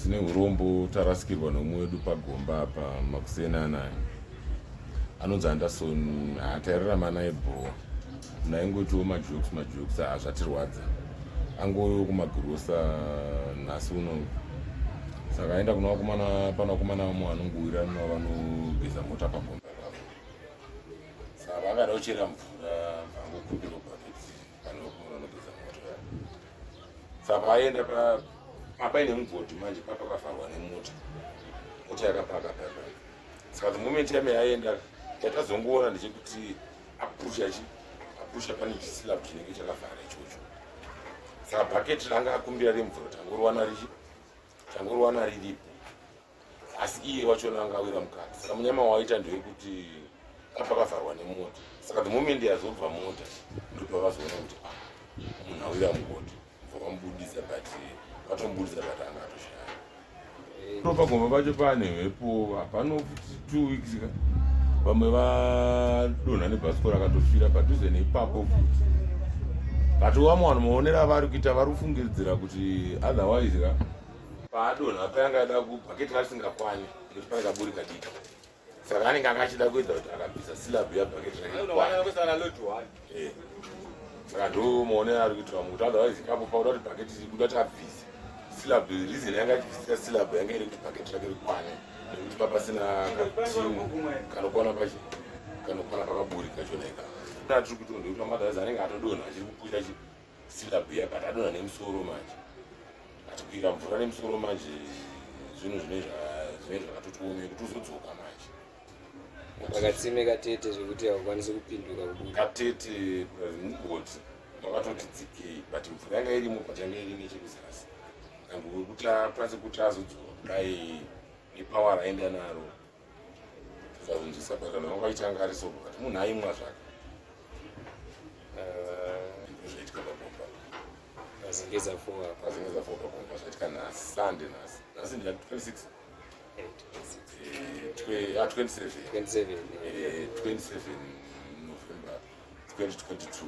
Tine urombo, tarasikirwa nomumwe wedu pagomba apa makuseni anaya. Anonzi Anderson, tairarama naye bho. Munhu aingoitiwo majokes majokes, zvatirwadza. Angouyo kumagirosa nhasi uno. Saka aenda kuna vakomana, pana vakomana vamwe vanongowirirana navo vanogeza mota pagomba ipapo. Saka vangada kuchera mvura, vangokumbirwa bhaketi pane vakomana vanogeza mota. Saka aenda paine mugodhi manje papakavharwa nemota, mota yakapaka papa. Saka the moment yame yaenda, chatazongoona ndechekuti apusha chi apusha pane chislab chinenge chakavhara ichocho. Saka bhaketi ranga akumbira remvura tangoriwana richi tangoriwana riripo, asi iye wachona anga awira mukati. Saka munyama waita ndewekuti apakavharwa nemota. Saka the moment yazobva mota, ndopavazoona kuti, ah, munhu awira mugodhi. Bva vamubudisa, but vatomubudisa, but anga atoshaya. Pagomba pacho pane mhepo, hapano futi 2 weeks ka vamwe vadonha nebhasikoro, akatofira padhuze neipapo futi. But vamwe vanhu maonero avari kuita, vari kufungidzira kuti otherwise ka paadonha payanga ada kubhaketi rasingakwani, nekuti pane kaburi kadiki. Saka anenge anga achida kuedza kuti akabvisa slab yabhaketi rake rikwane. Saka ndo maonero ari kuitira vamwe kuti otherwise ipapo pauda kuti bhaketi kuda kuti abvise slab, reason yanga achibvisira slab yanga iri kuti bhaketi rake rikwane, nekuti papasina katimu kanokwana pachi kanokwana pakaburi kachona ikako. Tiri kuti ndekuti mamadhazi anenge atodonha achiri kupusha chi slab iya, but adonha nemusoro manje, atikwira mvura nemusoro manje. Zvinhu zvine zvakatotiomei kuti uzodzoka manje. Pakatsime katete zvekuti haukwanisi kupinduka kubuda. Katete, mugodhi wakatoti dzikei, but mvura yanga irimo, but yanga iri nechekuzasi. And wekuti akwanise kuti azodzoka kudai nepower raenda naro, tikazonzwisa. But vanhu vanga vaitanga ari sober, but munhu aimwa zvake. Zvaitika pagomba. Pazengeza 4 apa. Pazengeza 4 pagomba, zvaitika nhasi, Sunday, nhasi. Nhasi ndi 26. 27. 27. 27 November 2022.